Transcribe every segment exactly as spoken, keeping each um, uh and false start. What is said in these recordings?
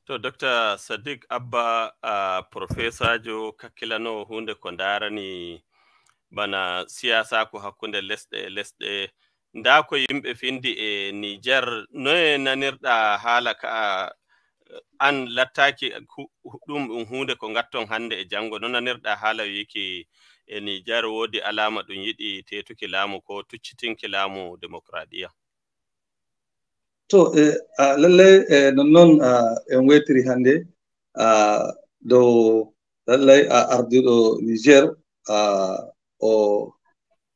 To, Dokta Sadiq Abba, a profeesaajo kakkilanoowo huunde ko ndaarani bana siyaasaaku hakkunde lesɗe e lesɗe. Ndaa ko yimɓe findi e Niger. Noye nanirɗa haala ka, an lattaaki hu-, hu-, ɗum ɗum huunde ko ngatton hannde e janngo? No nanirɗa haala wiiki e Niger woodi alaama ɗum yiɗi teetuki laamu ko tuccitinki laamu demokradiya? To, e, a, lallay, e, non noon, a, en wetiri hannde, a, dow lallay, a, ardiiɗo Niger, a, o,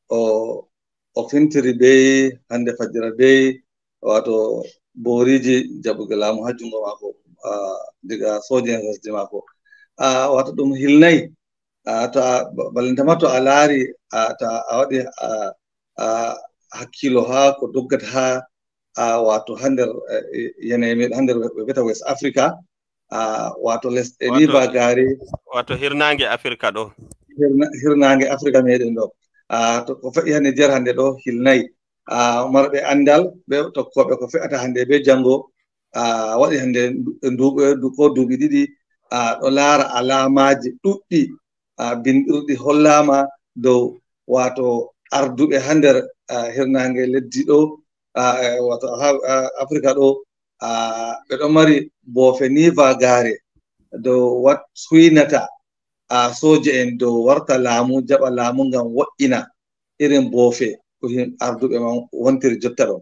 o, o fintiri bey hannde fajjira bey, wato booriji jaɓugo laamu haa junngo maako, a, diga sooje en lesdi maako. A, wato ɗum hilnay, a, to a, ba-, ballantama to a laari, a, to a waɗi, a, a, hakkilo haa ko doggata haa, a, wato haa nder, e, yanayi meɗen haa nder ɓe, ɓe wiyata West Africa, a, wato lesɗe ni Wato, bagari. Wato hirnaange Afirka ɗo. Hirna-, hirnaange Afirka meɗen ɗo. A, to ko fe'i haa Niger hannde ɗo hilnay. A, marɓe anndal, ɓe tokkooɓe ko fe'ata hannde be janngo, a, waɗi hannde ndu-, ndu-, ndu-, ko duuɓi ɗiɗi, a, ɗo laara alaamaaji ɗuɗɗi, a, bindirɗi hollaama dow, wato arduɓe haa nder, a, hirnaange leddi ɗo, a, e, wato haa, a, Afirka ɗo, a, ɓe ɗo mari boofe ni vagare dow wat suynata, a, sooje en dow warta laamu, jaɓa laamu ngam woɗɗina irin boofe ko him-, arduɓe man wontiri jotta ɗon.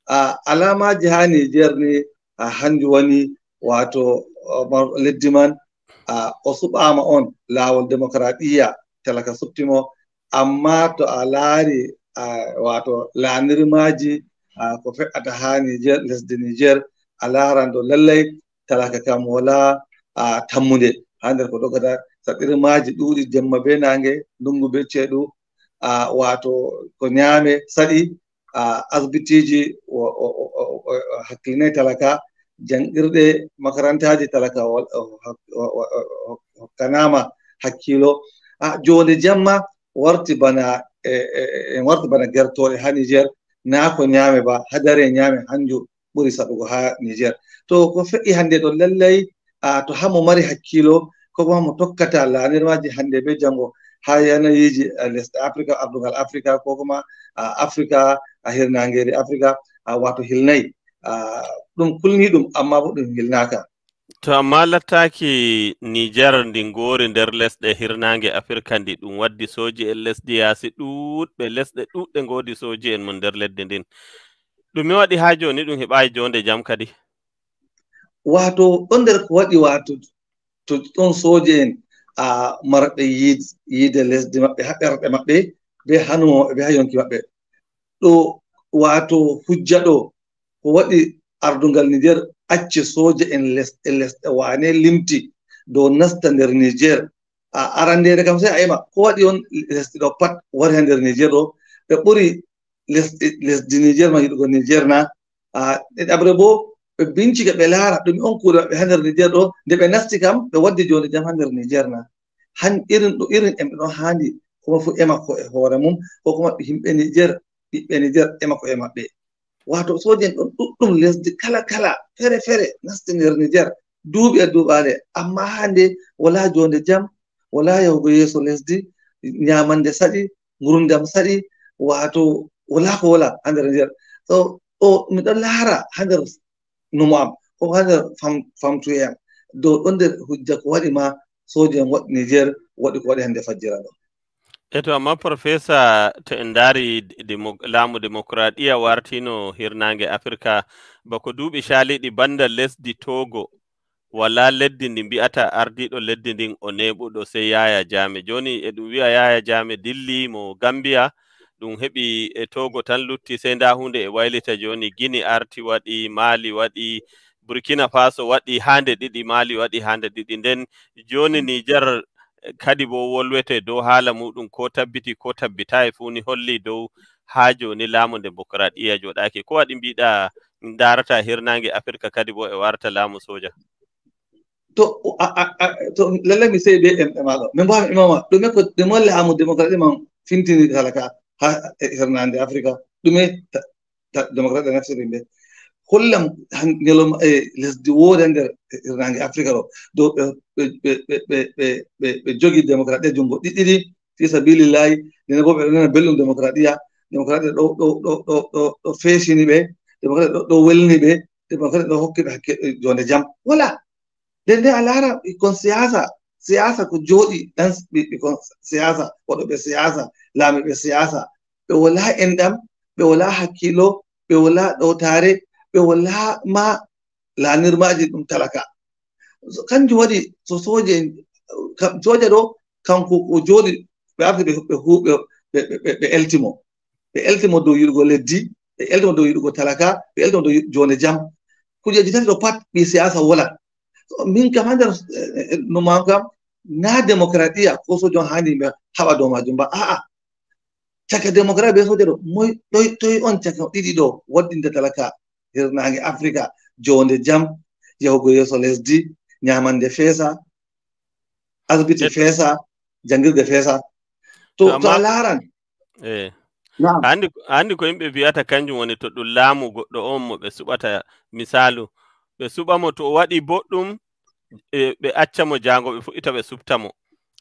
A, alaamaaji haa Niger ni, a, hanjum woni wato, o, ma-, leddi man, a, o suɓaama on laawol demokradiyya, talaka suɓti mo, amma to a laari, a, wato laanirmaaji, a, ko fe'ata haa Niger, lesdi Niger, a laaran ɗo lallay talaka kam wala, a, tammunde haa nder ko doggata. Saɗirmaaji ɗuuɗi jemma be naange, ndungu be ceeɗu, a, wato ko nyaame saɗi, a, asbitiiji o, o, o, o, o, o hakkilinay talaka, janngirɗe, makarantaaji talaka o, o, o, o, o, o, hokkanaama hakkilo. A, joonde jamma warti bana, e, e, e, en warti bana gertooɗe haa Niger, naa ko nyaame ba, haa dare nyaame hanjum ɓuri saɗugo haa Niger. To ko fe'i hannde ɗo lallay, a, to haa mo mari hakkilo, ko kuma mo tokkata laanirmaaji hannde be janngo haa yanayiiji, a, lesɗe Afrika, ardungal Afrika, ko kuma, a, Afrika, a, hirnaangeeri Afrika, a, wato hilnay. A, ɗum kulni ɗum, amma bo ɗum hilnaaka. To amma lattaaki Niger ndi ngoori nder lesɗe hirnaange Afirka ndi ɗum waddi sooji en lesdi yaasi ɗuuɗɓe, lesɗe ɗuuɗɗe ngoodi sooji en mum nder leddi ndin. Ɗume waɗi haa jooni ɗum heɓaayi joonde jam kadi? Wato ɗon nder ko waɗi wato to ɗon sooje en, a, marɓe yiid-, yiide lesdi maɓɓe haa ɓerɗe maɓɓe, be haa numo maɓɓe, be haa yonki maɓɓe. Ɗo wato hujja ɗo ko waɗi ardungal Niger acci sooje en les-, e lesɗe wane limti dow nasta nder Niger. A, arandeere kam sey a ema ko waɗi on lesdi ɗo pat wari haa nder Niger ɗo. Ɓe ɓuri lesdi, lesdi Niger ma yiɗugo Niger na? A, ɗiɗaɓre bo, ɓe bincika ɓe laara ɗum on kuuɗe maɓɓe haa nder Niger ɗo, nde ɓe nasti kam, ɓe waddi joonde jam haa nder Niger na? Han irin ɗo, irin en ɗo haandi, kuma fu ema ko e hoore mum, ko kuma ɓe yimɓe Niger, ɓiɓɓe Niger ema ko e maɓɓe. Wato sooje en ɗon ɗuɗɗum lesdi kala kala, fere fere, nasti nder Niger, duuɓi e duuɓaale, amma hande wala joonde jam, wala yahugo yeeso lesdi, nyamande saɗi, ngurndam saɗi, wato wala ko wala haa nder Niger. So, ɗo miɗo laara haa nder numo am, ko haa nder fam-, famtuye am. Dow ɗon nder hujja ko waɗi ma sooje en waɗi Niger, waɗi ko waɗi hande fajjira ɗo. E to amma, Professor, to en ndaari demo-, laamu demokradiya wartiino hirnaange Afirka, bako duuɓi caaliiɗi banda lesdi Togo, walaa leddi ndi mbi'ata ardiiɗo leddi ndin o neeɓuɗo sey Yaya Jammeh. Jooni e ɗum wi'a Yaya Jammeh dilli mo Gambia, ɗum heɓi e Togo tan lutti, sey ndaa huunde e waylita jooni. Gini arti waɗi, Mali waɗi, Burkina Faso waɗi haa nde ɗiɗi, Mali waɗi haa nde ɗiɗi. Nden jooni Niger kadi bo wolwete dow haala muɗum, ko tabbiti, ko tabbitaay fuu ni holli dow haa jooni laamu demokradiya jooɗaaki. Ko waɗi mbiɗa ndaarata hirnaange Afirka kadi bo e warta laamu sooja? To, a, a, a, to, lallai mi seyi be em-, ema ɗo. Min bo mi ema ma, ɗume ko, ɗume laamu demokradiya man fintini talaka haa, e, hirnaange Afirka? Ɗume ta-, ta-, demokradiya naftiri nde? Hollam ñalawma e lesdi woore nder hirnaange Afrika ɗo, dow ɓe ɓe ɓe ɓe ɓe ɓe ɓe jogi démocratie junngo ɗiɗi ɗiɗi, fi sabilillahi. Ndene boo ɓe ɗo nana belɗum démocratie. Démocratie ɗo ɗo ɗo ɗo ɗo ɗo feesini ɓe. Démocratie ɗo ɗo welni ɓe. Démocratie ɗo hokki ɓe hakke jonde jam. Wala. Nden nden a laara ɓikkon siyasa. Siyasa ko jooɗi ɗan ɓikkon siyasa, waɗo ɓe siyasa, laami ɓe siyasa. Ɓe wala enɗam, ɓe wala hakkilo, ɓe wala ɗowtaare, ɓe wala ma laanirmaaji ɗum talaka. Kanjum waɗi so sooje en, soja ɗo kanko o jooɗi, ɓe arti ɓe ɓe hu- ɓe ɓe ɓe- ɓe elti mo. Ɓe elti mo dow yiɗugo leddi, ɓe elti mo dow yiɗugo talaka, ɓe elti mo dow yiɗ- jonde jam. Kujeeji tati ɗo pat ɓi siyasa wola. Min kam ha nder eh, eh, no mam kam na démocratie ko soja on hani ɓe haɓa dow majum ba, a'a. Caka démocratie be soja ɗo moy ɗoy ɗoy on caka ɗiɗi ɗo waddinde talaka hirnaange Afrika jonde jam, yahugo yeeso lesdi, ñamande feesa, asbiti feesa, jangirde feesa. To to a laaran. Eh. Andi andi ko yimɓe mbiyata kanjum woni to ɗum laamu goɗɗo on mo ɓe suɓata, misalu ɓe suɓa mo to o waɗi boɗɗum, e ɓe acca mo jaango ɓe fuɗɗita ɓe suɓta mo.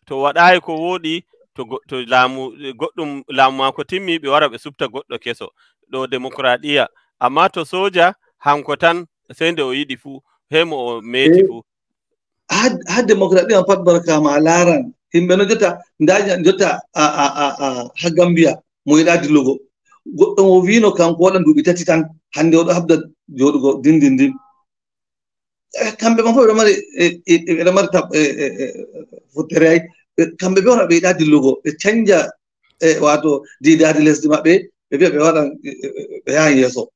To o waɗaayi ko wooɗi, to go- to laamu goɗɗum laamu maako timmi, ɓe wara ɓe suɓta goɗɗo keso. Ɗo demokradiya. Amma to soja, hanko tan, sey nde o yiɗi fuu, he mo o meeti fuu. Ha ha demokradiya pat barka ma a laaran yimɓe no jotta, nda jotta a a a a ha Gambia, mo yiɗa dillugo. Goɗɗo mo wino kanko waɗan duuɓi tati tan, hande oɗo habda joɗugo dindindin. Eh, kamɓe ma fof ɓeɗo mari eh, eh, ɓeɗo mari tab eh, eh, eh, futtere ay. Ɓe- kamɓe ɓe wona ɓe yiɗa dillugo, ɓe canja eh, wato didaade lesdi maɓɓe, ɓe mbiya ɓe waɗan eh, eh, eh, ɓe yahan yeeso.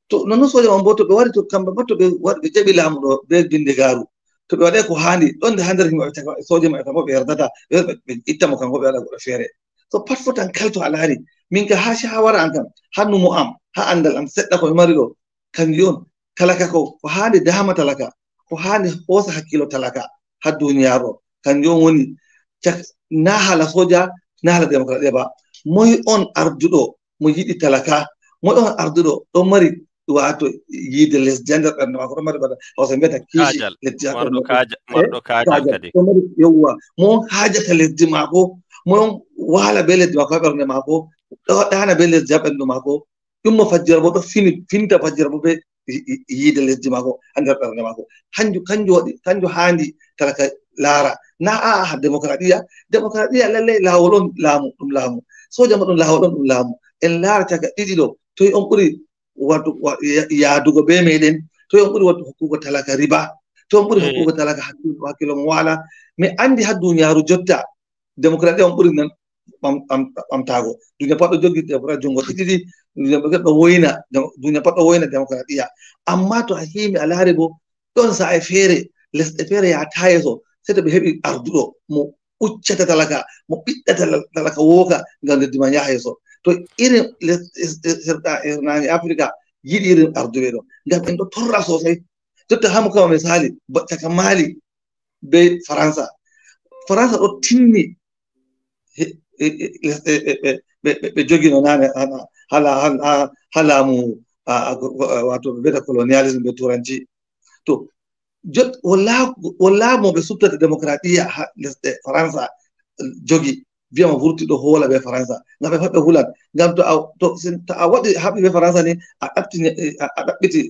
To noon soja on bo to ɓe wari to kamɓe ma to ɓe waɗi ɓe jaɓi laamu ɗo be bindigaaru, to ɓe waɗay ko haandi ɗon nde ha nder yimɓe maɓɓe caka maɓɓe, soja maɓɓe kamɓe ɓe yerdata ɓe ɓe itta mo kanko ɓe waɗa goɗɗo feere. So pat fotan kalto a laari, min ka ha shawara an kam, ha numo am, ha andal am seɗɗa ko mi mari ɗo, kanjum on talaka ko ko haandi dama talaka, ko haandi hoosa hakkilo talaka ha duniyaaru on. Kanjum on woni cak na hala soja, na hala demokradiya ba. Moy on arduɗo mo yiɗi talaka? Moy on arduɗo ɗo mari wato yiide lesdi ha nder ɓernde maako, ɗo mari bana hawsa mbiyata kishi Kaajal. Lesdi ha Marɗo ɓernde maako. kaaja- marɗo kaajal kadi. Ɗo mari yewwa mo on haajata lesdi maako, mo on waala be lesdi maako ha ɓernde maako, ɗo ɗaana be lesdi ha ɓernde maako. Ɗum mo fajjira bo ɗo fini finta fajjira bo be yi- yi- yiide lesdi maako ha nder ɓernde maako. Hanju kanju waɗi kanju haandi talaka laara. Na a'a ha demokradiya. Demokradiya lallay laawol on laamu ɗum laamu. Soja ma ɗum laawol on ɗum laamu. En laara caka ɗiɗi ɗo toy on ɓuri waɗu- wa- ya- yaadugo be meɗen, to on ɓuri waɗu hokkugo talaka riba, to on ɓuri hokkugo talaka hakkilo hakkilo mo waala. Mi andi ha duniyaaru jotta demokradiya on ɓuri nan ɓam- ɓam- ɓamtaago. Duniya pat ɗo jogi demokradiya jungo ɗiɗi ɗiɗi. Duniya pat ɗo woyna dem- duniya pat ɗo woyna demokradiya. Amma to a himi a laari bo ɗon sa'e feere lesɗe feere yahata yeeso sei to ɓe heɓi arduɗo mo uccata talaka, mo ɓiɗɗata talaka wooka ngam leddi man yaha yeeso. To irin hirnaange Afrika yiɗi irin arduɓe ɗo ngam en ɗo torra sosai. Jotta hamu kama misali caka Mali be Faransa. Faransa ɗo tinni ɓe jogino nane ha laamu wato ɓe mbiyata colonialisme be turanci. To jot walla mo ɓe suɓtata demokradiya ha lesɗe Faransa jogi, wiyama vurti ɗo hoola be Faransa ngam ɓe pat ɓe hulan. Ngam to a to to a waɗi haɓi be Faransa ni a ɗaɓɓiti a ɗaɓɓiti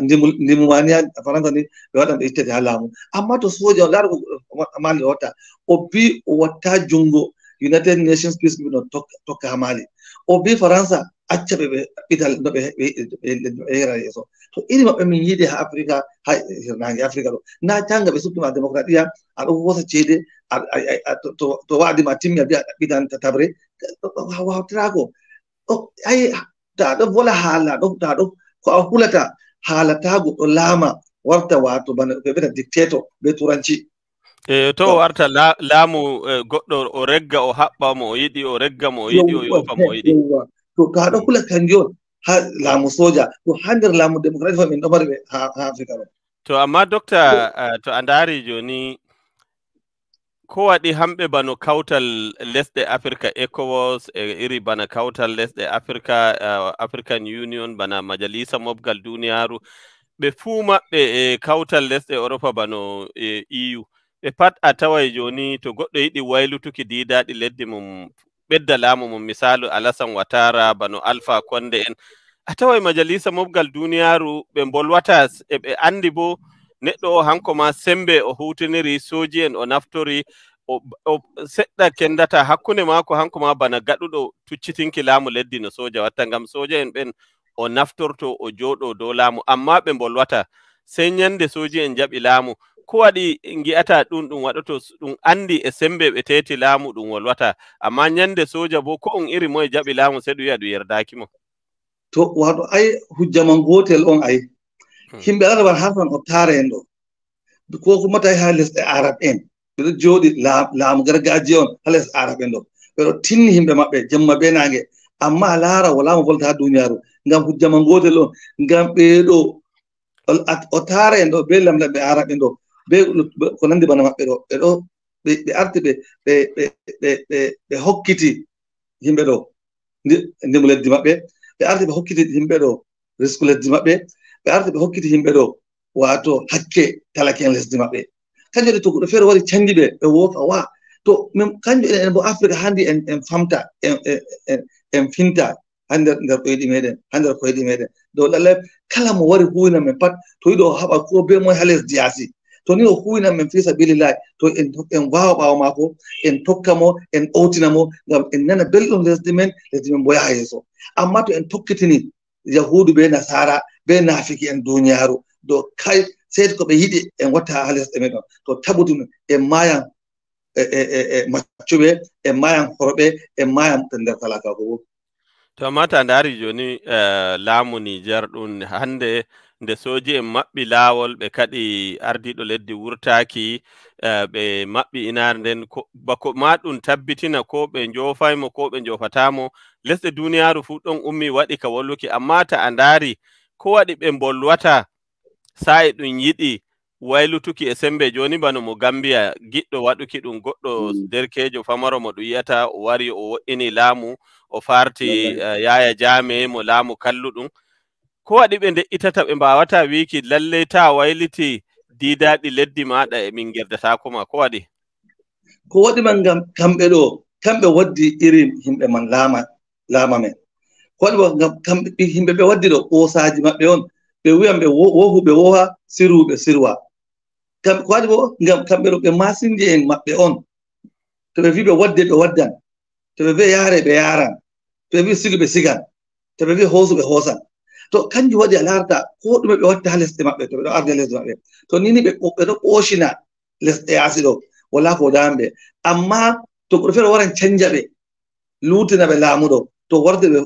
ndimu ndimu mani ha Faransa ni ɓe waɗan ɓe ittete ha laamu. Amma to soja on laara ko Mali watta, o bi o watta jungo United Nations peacekeeping no tokka ha Mali. O bi Faransa acca ɓe ɓe ɗaɓɓita no ɓe ɓe yera yeeso. To iri maɓɓe min yiɗi ha Afrika, ha hirnaange Afrika ɗo na canga ɓe suɓtima demokradiya. Aɗo hosa ceede to wa'di ma timmi a mbiya a ɗaɓɓitan tataɓre. Wawtirako. Ay ta ɗo vola haala ɗo ta ɗo ko a hulata haala ta goɗɗo laama warta wato bana ɓe ɓeta dictator be turanci. E to o warta laamu goɗɗo o regga o haɓɓa mo o yiɗi o regga mo o yiɗi o yofa mo o yiɗi. To to aɗo hula kanjum on ha laamu soja to ha nder laamu démocratique fa min ɗo mari ɓe ha Afrika ɗo. To amma docteur to a ndaari jooni Ko waɗi hamɓe bano kawtal lesɗe Afirka, ECOWAS, e iri bana kawtal lesɗe Afirka, eh, African Union, bana majalisa mobgal duniyaaru, ɓe fuu maɓɓe e kawtal lesɗe Europa bano, eh, E U, ɓe pat a taway jooni to goɗɗo yiɗi waylutuki diidaaɗi leddi mum, ɓedda laamu mum, misaalu Alasan Watara, bano Alpha Konde en, a taway majalisa mobgal duniyaaru ɓe mbolwata s-, e ɓe anndi bo neɗɗo o hanko ma sembe o huwtiniri, sooji en o naftori, o, o seɗɗa kendata hakkunde maako hanko ma bana gaɗuɗo tuccitinki laamu leddi no sooja watta, ngam sooja en ɓen o naftorto o jooɗo dow laamu, amma ɓe mbolwata. Sey nyande sooji en jaɓi laamu. Ko waɗi ngi'ata ɗum, ɗum waɗoto s-, ɗum anndi e sembe ɓe teeti laamu ɗum wolwata, amma nyande sooja bo ko on iri moye jaɓi laamu, sey ɗum wi'a ɗum yerdaaki mo. To, wato, ay, hujja man gootel on, ay. Hmm. Himɓe Arab harfan o taara en ɗo. Ko kuma tawi haa lesɗe Arab en. Ɓe ɗo jooɗi laa-, laamu gargajiya on haa lesɗe Arab en ɗo. Ɓe ɗo tinni himɓe maɓɓe jemma be naange. Amma a laara wala mo volta haa duniyaaru. Ngam hujja man gootel on. Ngam ɓe ɗo, o, at-, o taara en ɗo be lamlamɓe Arab en ɗo. Be, be ko nandi bana maɓɓe ɗo. Ɓe ɗo, ɓe, ɓe arti ɓe, ɓe, ɓe, ɓe, ɓe, ɓe hokkiti himɓe ɗo. Ndi-, ndimu leddi maɓɓe. Ɓe arti ɓe hokkiti himɓe ɗo risku lesdi maɓɓe, ɓe arti ɓe hokkiti himɓe ɗo, wato hakke talaken lesdi maɓɓe. Kanjum waɗi to goɗɗo feere wari canji ɓe, ɓe woofa wa. To min, kanjum en, en bo Afrika handi en, en famta, en, en, en, en finta ha nder, nder ɗoyɗi meɗen, ha nder koyɗi meɗen. Dow lallay kala mo wari huwina men pat, to yiɗi o haɓa ko be moy ha lesdi yaasi. To ni o huwina men fi sabilillahi, to en, en wawa ɓawo mako, en tokka mo, en owtina mo, ngam en nana belɗum lesdi men, lesdi men bo yaha yeeso. Amma to en tokkitini Yahuudu be Nasaara be naafiki en duniyaaru, do kay, sey ko ɓe yiɗi en watta ha lesɗe men ɗon. To tabutun en mayan, e, e, e, e maccuɓe, en mayan horɓe, en mayan nder talakaaku bo. To, amma ta ndaari jooni, eh, laamu Nijar ɗum hannde, nde sooji en maɓɓi laawol, ɓe kaɗi ardiiɗo leddi wurtaaki, eh, ɓe maɓɓi inaare nden, ko, bako ma ɗum tabbitina ko ɓe njoofay mo, ko ɓe njoofataa mo, lesɗe duniyaaru fuu ɗon ummi waɗi ka wolwuki. Amma ta a ndaari, ko waɗi ɓe mbolwata saa'i ɗum yiɗi waylutuki e sembe? Jooni bano mo Gambiya, giɗɗo waɗuki ɗum, goɗɗo Mm. derkeejo famaro mo ɗum yi'ata, o wari, o wo'ini laamu, o farti, Lallay. eh, Yaaya Jaame mo laamu kalluɗum. Ko waɗi ɓe nde'itata, ɓe mbaawata wiiki, lallay, taa wayliti diidaaɗi leddi maaɗa e min ngerdataako ma? Ko waɗi? Ko waɗi man ngam kamɓe ɗo, kamɓe waddi irin himɓe man laama, laama men. Ko waɗi bo ngam kamɓe, ɓe, himɓe ɓe waddi ɗo, ɓoosaaji maɓɓe on, ɓe wi'an ɓe wo-, wohu, ɓe woha, siru, ɓe sirwa. Kam-, ko waɗi bo ngam kamɓe ɗo, ɓe maasinje en maɓɓe on. To ɓe vi ɓe wadde, ɓe waddan. To ɓe vi yaare, ɓe yaaran. To ɓe vi sigu, ɓe sigan. To ɓe vi hoosu, ɓe hoosan. To kanjum waɗi a laarata ko ɗume ɓe watta ha lesɗe maɓɓe, to ɓe ɗo arde lesɗe maɓɓe. To ni ni ɓe, ɓe ɗo ɓoocina lesɗe yaasi ɗo, wala ko dami ɓe. Amma to goɗɗo feere waran canja ɓe, luutina ɓe laamu ɗo, to warde ɓe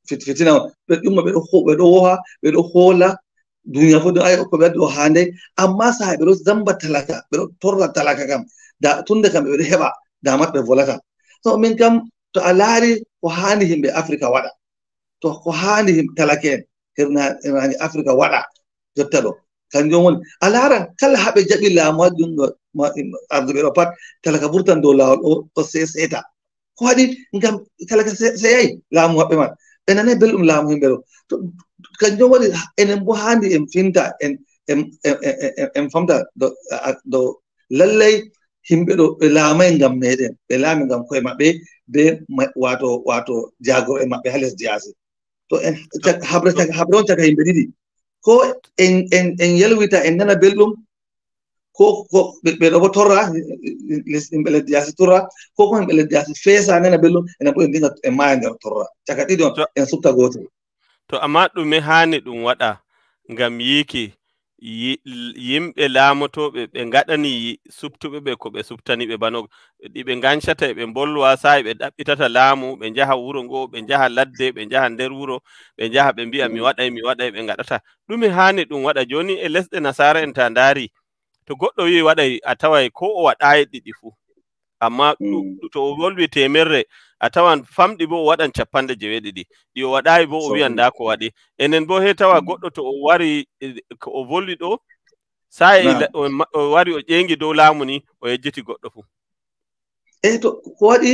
fit-, fitina on. Ɓe ɗumma, ɓe ɗo ho-, ɓe ɗo woha, ɓe ɗo hoola, duniya fof ɗo, ay, ko ɓe addi o haande. Amma saha ɓe ɗo zamba talaka, ɓe ɗo torra talaka kam. Da, tunde kam ɓe ɗo heɓa, damat ɓe volata. So min kam, to a laari ko haani yimɓe Afrika waɗa, to ko haani yimɓe talaka en, hirna-, hirnaange Afrika waɗa, jotta ɗo. Kanjum woni, a laaran kala haa ɓe jaɓi laamu haa junngo ma-, arduɓe ɗo pat, talaka vurtan dow laawol o, o se-, seeta. Ko waɗi? Ngam talaka se-, seeyay laamu maɓɓe man. Ɓe nanay belɗum laamu yimɓe ɗo. To, kanjum waɗi enen bo haandi en finta, en, en, en, en, en, en famta do, a, do lallay yimɓe ɗo ɓe laamay ngam meɗen, ɓe laami ngam koye maɓɓe, be ma-, waato, waato jaagorɓe maɓɓe haa lesdi yaasi. To en cak-, haɓre cak-, haɓre on caka yimɓe ɗiɗi. Ko en, en, en yalwita, en nana belɗum, ko, ko ɓe, ɓe ɗo bo torra, les-, yimɓe leddi yaasi torra, ko, ko yimɓe leddi yaasi feesa, nana belɗum, enen bo en dinga en maaya nder torra. Caka ɗiɗi on, To en sufta gootel. To amma ɗume haani ɗum waɗa ngam yiiki yi-, yimɓe laamotooɓe ɓe ngaɗani yi-, suptuɓe ɓe ko ɓe suptani ɓe, bano ɗi ɓe ngancata e ɓe mbolwa, saa'i ɓe ɗaɓɓitata laamu, ɓe njaha wuro ngo, ɓe njaha ladde, ɓe njaha nder wuro, ɓe njaha ɓe mbi'a, "Mi waɗay, mi waɗay," ɓe ngaɗata. Ɗume haani ɗum waɗa? Jooni e lesɗe nasaara en, ta ndaari, to goɗɗo wi'i waɗay, a taway ko o waɗaayi ɗiɗi fuu. Amma ɗu-, Mm. to o wolwi teemerre, a tawan famɗi bo o waɗan cappanɗe jeeweɗiɗi. Ɗi o waɗaayi bo o So wi'an, "Ndaa ko waɗi." Enen bo he tawa Mm. goɗɗo to o wari, eh, ko o volwi ɗo, saa'i Naam. la-, o ma-, o wari o ƴeeŋi dow laamu ni, o yejjiti goɗɗo fuu. Eyi, to ko waɗi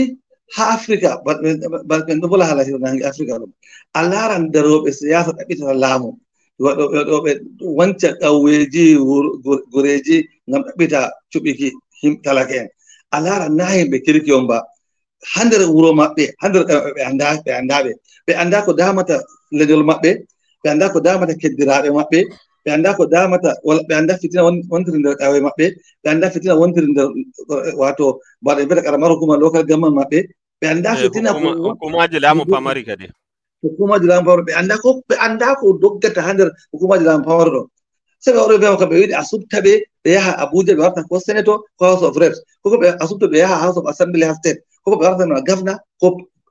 haa Afrika, ba-, ba-, ba-, ɓen ɗo bola haala hirnaange Afrika ɗum. A laaran darooɓe siyaasa ɗaɓɓitata laamu. Waɗo-, waɗooɓe wanca ƙawyeeji, wuro-, gure-, gureeji ngam ɗaɓɓita cuɓiki yim-, talaka'en. A laaran naa yimɓe kirki on ba. Haa nder wuro maɓɓe, haa nder ɓe, ɓe anndaa, ɓe anndaa ɓe. Ɓe anndaa ko damata leñol maɓɓe, ɓe anndaa ko damata keddiraaɓe maɓɓe, ɓe anndaa ko damata, wala ɓe anndaa fitina won-, wontiri nder ƙawye maɓɓe, ɓe anndaa fitina wontiri nder, eh, waato, mbaɗo ɓe mbiyata karamar hukuma local government maɓɓe, ɓe anndaa Eh, fitina ko hukuma-, won-, hukumaaji laamu won-, pamari kadi. Hukumaaji laamu pamari, ɓe anndaa ko, ɓe anndaa ko doggata haa nder hukumaaji laamu pamari ɗo. Sebe oɗo wiya kamɓe ɓe yiɗi a subta ɓe, ɓe yaha Abuja, ɓe warta ko senator, ko House of Reps. Ko ko ɓe a subta ɓe yaha House of Assembly, haa state. Ko ko ɓe warta no governor, ko,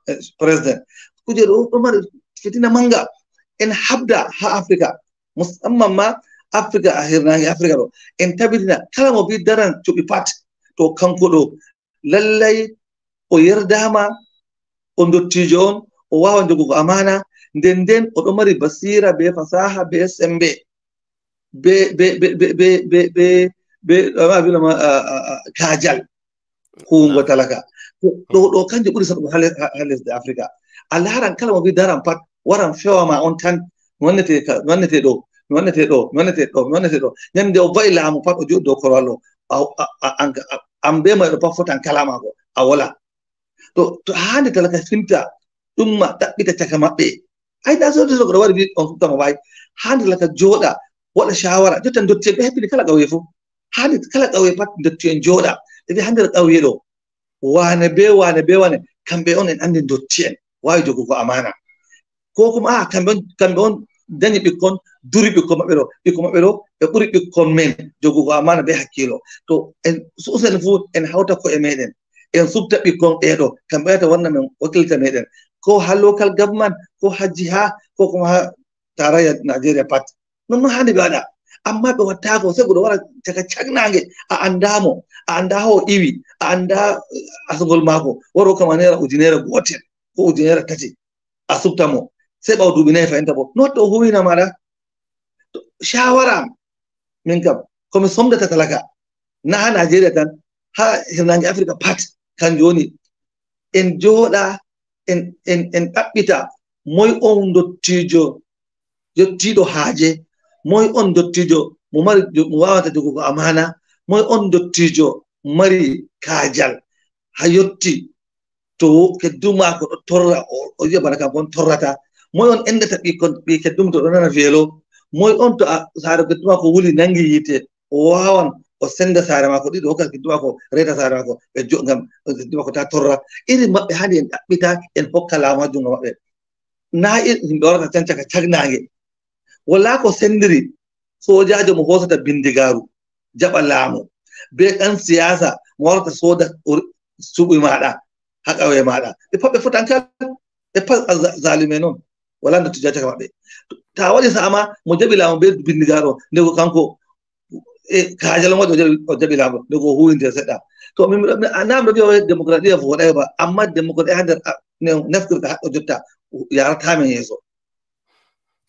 eh, president. Kuje ɗo, ɗo mari fitina manga. En habda haa Afrika, musamman ma Afrika, a hirnaange Afrika ɗo. En tabitina kala mo bi daran cuɓi pat, to kanko ɗo lallay o yerdaama, o ndottiijo on, o waawan jogugo amaana, nden nden o ɗo mari basiira be fasaaha be sembe, be, be, be, be, be, be, be, be, ama abin ma, a, a, a, kaajal huwungo Naam. talaka. Ɗo, ɗo, ɗo kanjum ɓuri saɗugo haa le-, haa, haa lesɗe Afrika. A laaran kala mo mbi daran pat, waran fewa ma on tan, mi wannete ka, mi wannete ɗo, mi wannete ɗo, mi wannete ɗo, mi wannete ɗo. Ñande o va'i laamu pat, o jooɗi dow korwal ɗo. A, a, a, an, a, an be mayɗo pat fotan kala maako, a wola. To, to haande talaka finta, ɗumma, ɗaɓɓita caka maɓɓe. Ay, na so, so ko ɗo wari wi on fuɗɗa mo waay. Haande talaka jooɗa, waɗa shawara. Jotta ndotti'en ɓe hebbini kala ƙauye fof. Haande kala ƙauye pat ndotti'en jooɗa. Ɓe mbiya haa nder ƙauye ɗo, wane be wane be wane, kamɓe on en anndi ndotti'en, waawi jogugo amaana. Ko kuma, a, kamɓe on, kamɓe on dañi ɓikkon, duri ɓikkon maɓɓe ɗo, ɓikkon maɓɓe ɗo, ɓe ɓuri ɓikkon men jogugo amaana be hakkiilo. To en, so usen fuu en hawta ko'e meɗen, en subta ɓikkon ɓeeɗo, kamɓe wata wanna men wakilta meɗen. Ko haa local government, ko haa jiha, ko kuma haa tarayya Najeriya pat. Non non haandi ɓe waɗa. Amma ɓe wattaako, sey goɗɗo wara caka cagnaange, a anndaa mo, a anndaa haa o iwi, a anndaa, eh, asngol maako, waro kam a neera ujineere gootel, ko ujineere tati, a subta mo. Sey ɓaawo duuɓi nayi fayinta bo. No watta o huuwina maaɗa? To, shawara am, min kam, ko mi somdata talaka, na haa Najeriya tan, haa hirnaange Afrika pat, kanjum woni, en jooɗa, en, en, en ɗaɓɓita, moy on ndottiijo, yottiiɗo haaje, moy on ndottiijo mo mari, mo waawata jogugo amaana, moy on ndottiijo mari kaajal, haa yotti to keddu maako ɗo torra, o, o yi'a bana kanko on torrata. Moy on enɗata ɓikkon, ɓii keddu mum to ɗo nana weelo? Moy on to a, saare keddu maako wuli, nangi yiite, o waawan o senda saare maako ɗiɗo, hokka keddu maako, reeta saare maako, ɓe jo-, ngam keddu maako ta torra? Irin maɓɓe haandi en ɗaɓɓita, en hokka laamu haa junngo maɓɓe. Naa ir-, yimɓe warata can caka cagnaange. Walaa ko sendiri soojaajo mo hoosata bindigaaru, jaɓa laamu, be ɗan siyaasa mo warata sooda or-, suɓi maaɗa, haa ƙauye maaɗa. Ɓe pat ɓe fotan kal, ɓe pat a za-, zaalume non. Walaa ndottijo haa caka maɓɓe. To a waɗi sa'a ma, mo jaɓi laamu be bindigaaru, nde ko kanko, e, kaajal mo o jaɓi, o jaɓi laamu, nde ko huwinte seɗɗa. To, min, min, a, naa mi ɗo wi'a wai demokradiyya fo waɗay ba, amma demokradiyya haa nder, a, ne, naftirta haa ɗo jotta, yaarataa men yeeso.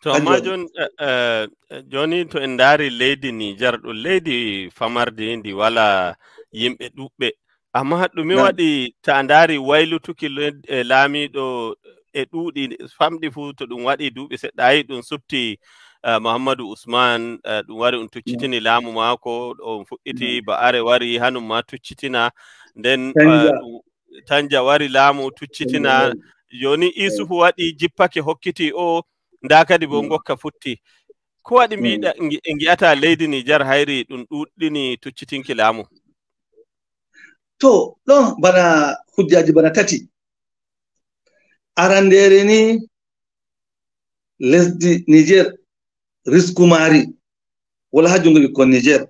To, amma Kanjum waɗi. Jon-, eh, eh, jooni to en ndaari leydi Nijar ɗo, leydi famardi ndi walaa yimɓe ɗuuɓɓe. Amma ɗume Naam. waɗi ta a ndaari waylutuki led-, eh, laamiiɗo e ɗuuɗi famɗi fuu to ɗum waɗi duuɓi seɗɗa, ayi ɗum suɓti, eh, Muhammadu Usman, eh, ɗum wari ɗum tuccitini Naam. laamu maako, ɗo ɗum fuɗɗiti Naam. Ba'are wari hanum ma tuccitina. Nden, Tanja. eh, ɗum Tanja wari laamu tuccitina. Tanja wari. Jooni Isufu waɗi jippake hokkiti o, ndaa kadi bo Mm. ngokka futti. Ko waɗi Mm. mbiɗa, ngi-, ngi'ata leydi Nijar hayri ɗum ɗuɗɗini tuccitinki laamu? To, ɗon bana hujjaaji bana tati. Arandeere ni, lesdi Nijar, risku maari wala haa junngo ɓikkon Nijar.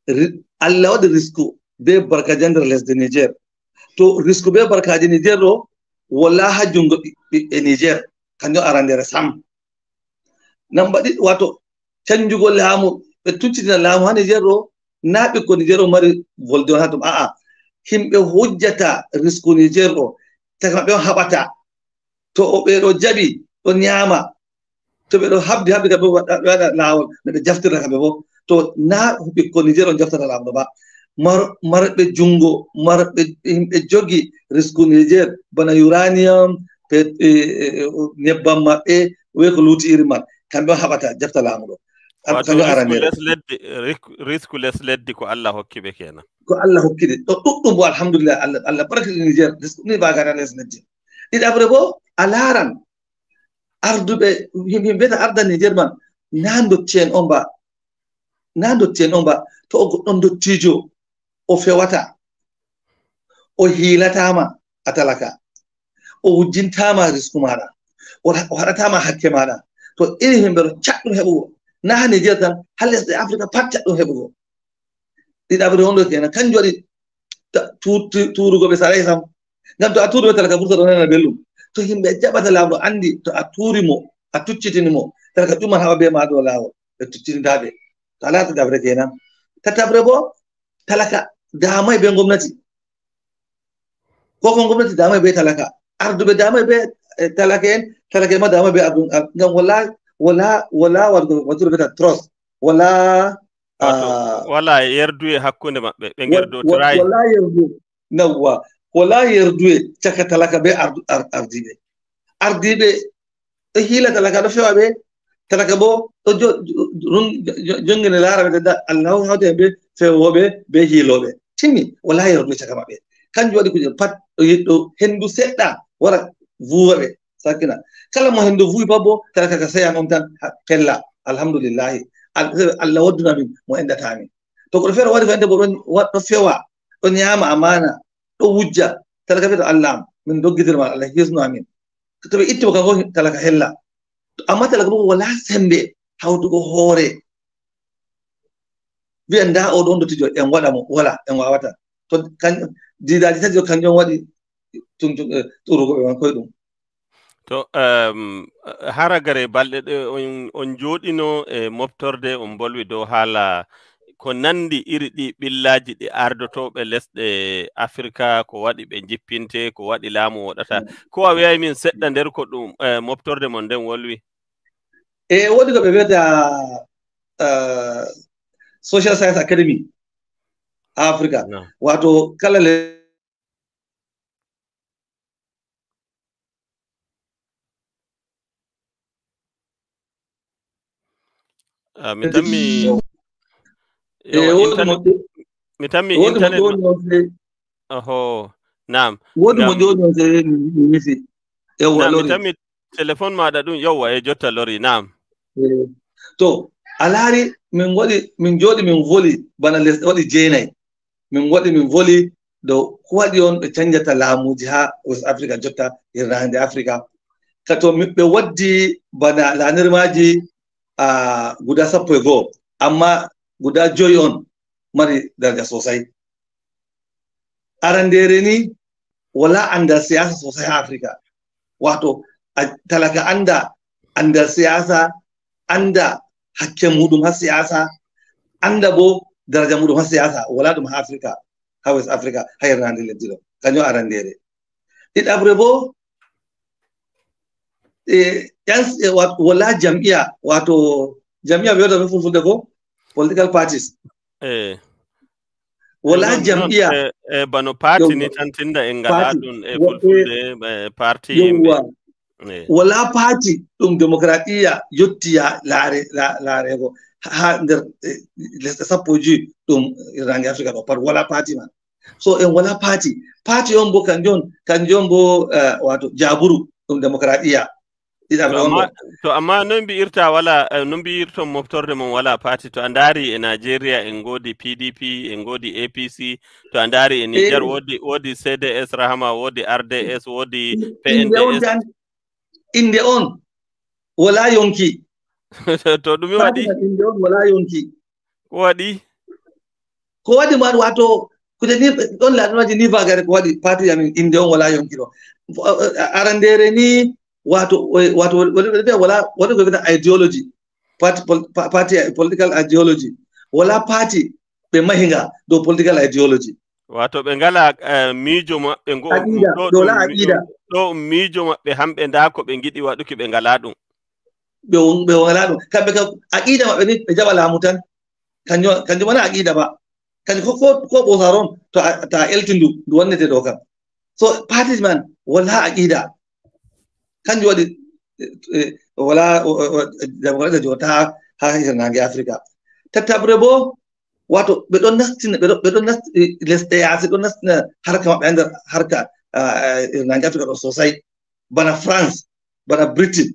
Ri-, Allah waɗi risku be barkaaji nder lesdi Nijar. To risku be barkaaji Nijar ɗo, wala haa junngo ɓi-, ɓiɓɓe Nijar. Kanjum arandeere sam. Namba ɗiɗi, wato canjugo laamu, ɓe tuccitina laamu haa Nijar ɗo, na ɓikkon Nijar ɗo mari volde on haa ton. A'a, himɓe hujjata risku Nijar ɗo, caka maɓɓe on haɓata. To o ɓe ɗo jaɓi, ɗo nyaama. To ɓe ɗo habdi, habdi kamɓe waɗa, ɓe waɗa laawol, no ɓe jaftirta kamɓe bo. To na ɓikkon Nijar on jaftata laamu ɗo ba. mar-, marɓe junngo, marɓe, yimɓe jogi risku Niger, bana uranium, pe-, e, e, e, o, nebbam maɓɓe, wee ko luuti iri man. Kamɓe on haɓata, jafta laamu ɗo. Am-, Wato kamɓe on risku aranere. Les leddi, risku, risku les leddi ko Allah hokki ɓe kenan. Ko Allah hokki ɓe. Ɗo ɗuɗɗum bo, alhamdulillah, Allah, Allah barkiti Niger, risku ni bagata les leddi. Ɗiɗaɓre bo, a laaran arduɓe, yim-, yimɓe ta arda Niger man, na ndotti'en on ba, na ndotti'en on ba, to o goɗɗo ndottiijo, o fewata, o hiilataama a talaka, o wujjintaama risku maaɗa, o ra-, o haɗataama hakke maaɗa. To iri yimɓe ɗo caɗɗum heɓugo, na haa Niger tan, haa lesɗe Afrika pat caɗɗum heɓugo. Ɗiɗaɓre on ɗo kenan, kanjum waɗi ta-, tu-, tu-, tuurugo ɓe saray sam. Ngam to a tuuri ɓe talaka burta ɗo nana belɗum. To yimɓe jaɓata laamɗo anndi to a tuuri mo, a tuccitini mo, talaka ɗum man haɓa be ma dow laawol. Ɓe tuccitinta ɓe. To a laati ɗiɗaɓre kenan. Tataɓre bo, talaka daamay be gomnati. Ko ko gomnati daamay be talaka. Arduɓe daamay be, eh, talaka en, talaka en ma daamay be ardu-, ar-, ngam wala, wala, wala waɗugo bature beta trust. Wala, Wato, ah, wala yerduye hakkunde maɓɓe, ɓe wa-, wa-, ngerdotiray. Wala yerduye. Nawwa. Wala yerduye caka talaka be ardu-, ar-, ardiɓe. Ardiɓe ɗo hiila talaka, ɗo fewa ɓe. Talaka bo ɗo jo-, jo-, run-, jo-, jo-, jongene laara ɓe, da Allahu hawti hen be fewooɓe be hiilooɓe. Timmi, wala yerduye caka maɓɓe. Kanjum waɗi kuje pat ɗo yiɗɗo hendu seɗɗa wara vuuwa ɓe. Sakkina. Kala mo hendo vuwi pat bo, talaka ka seyan on tan, ha, fella. Alhamdulillahi. Al-, Allah wadduna min mo endata min. To goɗɗo feere wari fende bo ɗon wa-, ɗo fewa, ɗo nyaama amaana, ɗo wujja, talaka wiya to Allah am, min doggitir ma, Allah hisnu amin. To ɓe itti mo kanko, talaka hella. Amma talaka bo wala sembe hawtugo hoore. Wiya nda o ɗon dottijo, en waɗa mo, wala, en wawata. To kan-, diidaaji tati ɗo kanjum waɗi tum-, tum-, eh, tuurugo ɓe man koye ɗum. To, ehm, hara gare balɗe ɗe on, on jooɗino e moftorde, on mbolwi dow haala ko nandi iri ɗi ɓillaaji ɗi ardotooɓe lesɗe Afirka, ko waɗi ɓe njippinte, ko waɗi laamu woɗata. Mm. Ko a wi'ay min seɗɗa nder ko ɗum, eh, moftorde mon nden wolwi? E woodi ko ɓe wi'ata, eh, Social Science Academy Africa. No. Wato kala le- Ah, mi tammi, e, yawa, woodi internet, mo, mi tammi woodi mo internet joni ma- on se-, oho, naam. Woodi mo naam. Joni on se mi, mi misi. Yawa, naam, mi lori. Tammi telefon maɗa ɗum, yawa, e jotta lori, naam. E, to, a laari, min waɗi, min jooɗi, min voli, bana lesɗe waɗi jeenay. Min waɗi, min voli dow ko waɗi on ɓe canjata laamuuji haa West Africa jotta, hirnaande Africa. Ka to mi-, ɓe waddi bana laanirmaaji, ah, guda sappo e go'o, amma guda joyi on mari daraja sosai. Arandeere ni, wala andal siyasa sosai haa Africa. Wato, a, talaka anda andal siyasa, anda hakke muɗum haa siyasa, anda bo daraja muɗum haa siyasa, wala ɗum haa Africa, haa West Africa, haa hirnaande leddi ɗo. Kanjum arandeere. Ɗiɗaɓre bo, e, yan, e, wa-, wala jam'iya, wato jam'iya ɓe wi'ata be fulfulde ko political parties. Eh. Wala non, non, jam'iya. Eh, eh, bano party ni tan tinda en ngala ɗum e fulfulde, eh, party yimɓe. Yawwa. Eh. Wala party ɗum demokradiyya yotti ya laare, la-, laarego ha, ha nder, eh, lesɗe sappo e joyi ɗum hirnaange Afrika ɗo pat wala party man. So en wala party. Party on bo kanjum on, kanjum on bo, eh, wato jaburu ɗum demokradiyya. Ɗiɗaɓre on ɗo. To amma noy mbi'irta wala, eh, no mbi'irton moftorde mon wala party? To a ndaari e Nigeria en ngoodi P D P, en ngoodi A P C, to a ndaari e Niger woodi, woodi C D S Rahama, woodi R D S, woodi P N D S. Inde on tan, inde on wala yonki. To ɗume waɗi? Party man inde on wala yonki. Ko waɗi? Ko waɗi man, wato, kuje ni, ɗon laatinoji ni vagare ko waɗi party amin inde on wala yonki ɗo. Arandeere ni, wato, wato, wala, wala, wala ko wi'ata ideology. Party, pol-, pa-, party, political ideology. Wala party ɓe mahinga dow political ideology. Wato ɓe ngala, eh, miijo maɓɓe ngo, aqida, ɗo ɗo ɗum, wala aqida. Ɗo ɗum miijo maɓɓe hamɓe nda ko ɓe ngiɗi waɗuki ɓe ngala ɗum. Ɓe won-, ɓe wala ɗum. Kamɓe kam aqida maɓɓe ni ɓe jaɓa laamu tan. Kanjum, kanjum wona aqida ba. Kadi ko ko ko ɓosaron to a ta elti ndu ndu wonnete ɗo kam. So parties man wala aqida. Kanjum waɗi wala démocratie jota ha hirnange Afrika. Tattabre bo wato ɓe ɗon nastina ɓe ɗon nasti lesɗe yaasi ɗon nastina harka maɓɓe nder harka hirnange Afrika ɗo sosai. Bana France, bana Britain,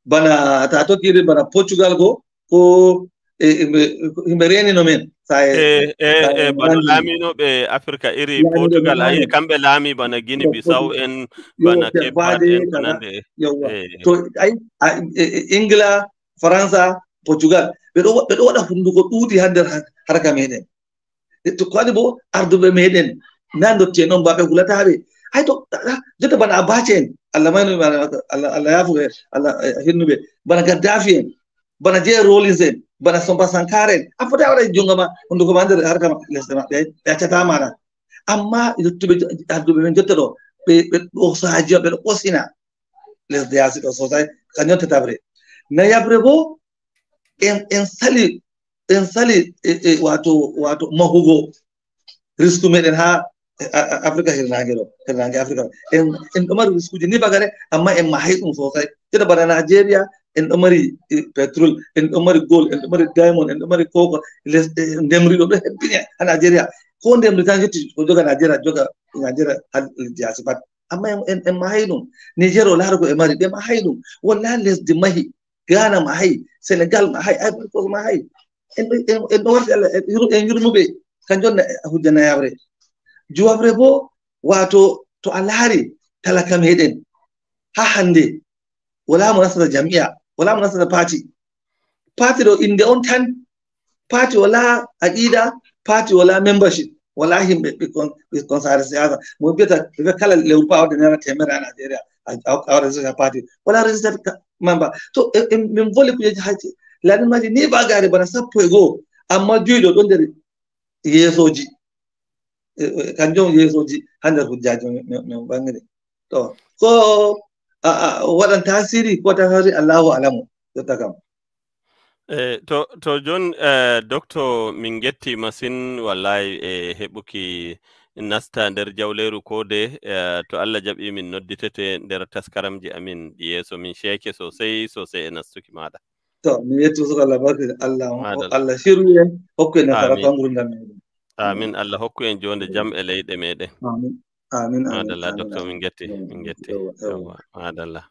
bana ta tokkiri bana Portugal go ko himɓe renino men. E bano laaminoɓe Afrika iri Portugal, ayi kamɓe laami bana Guinea Bissau en, bana Cape Verde en, ko nande. To ayi Ingila, Faransa, Portugal ɓe ɗo waɗa hunduko ɗuuɗi ha nder harka meɗen. To ko waɗi bo arduɓe meɗen na dotti en on ba ɓe hulataɓe. Hay to jotta bana Abacha en, Allah mayno Allah yafu ɓe, Allah hinnuɓe, bana Gaddafi en, bana J Rollins en, bana Somba Sankara en, a foti a waɗa jungo ma hunduko ma nder harka lesɗe maɓɓe, ɓe accata mana. Amma yottuɓe arduɓe men jotta ɗo ɓe ɓe ɗo saji ɓe ɗo ɓosina lesde yaasi ɗo sosai. Kanjum tatabre. Nayabre bo en en sali en sali wato wato mahugo risque meɗen ha Afrika hirnange ɗo, hirnange Afrika en en ɗo mari risque ji ni bagare, amma en mahay ɗum sosai. Tena bana Nigeria en ɗo mari petrol, en ɗo mari gold, en ɗo mari diamond, en ɗo mari koko. Lesɗe ndemri ɗo ɗo hebbini ha Nigeria. Ko ndemri tan yotti ko joga Nigeria, joga Nigeria ha lesdi yaasi pat. Amma en en mahay ɗum. Niger o laara ko e mari ɓe mahay ɗum. Wala lesdi mahi, Ghana mahay, Senegal mahay, Ivory Coast mahay. En en en ɗo warti Allah en yurmuɓe. Kanjum on hujja nayabre. Juwabre bo wato to a laari talaka meɗen ha hande wala mo nastata jam'iya, wala mo nastata party. Party ɗo inde on tan. Party wala aqida, party wala membership, wala himɓe ɓikkon ɓikkon sare siyasa. Mo biyata ɓe kala lewru pa wadde nana temere ha Nigeria a waɗa register party wala register member. To min voli kujeji hacce lanin maji ni bagare bana sappo e go'o, amma joyi ɗo ɗon nder yeesoji. Kanjum yeesoji ha nder hujjaji min bangiri. To ko waɗan tasiri ko tasiri Allahu alamu. Jotta kam. E to to jon e docteur, min getti masin wallahi e heɓuki nasta nder jawleeru koode. E to Allah jaɓi min nodditete nder taskaramji amin ɗi yeeso. Min ceeke sosai sosai e nastuki maɗa. To mi yetti sosai Allah barki Allah Allah shirwi en hokku en nasara kanguru ndam meɗen. Amin. Allah hokku en jonde jam e leyɗe meɗen. Amin. Amin. Madalla docteur, min getti min getti. Madalla.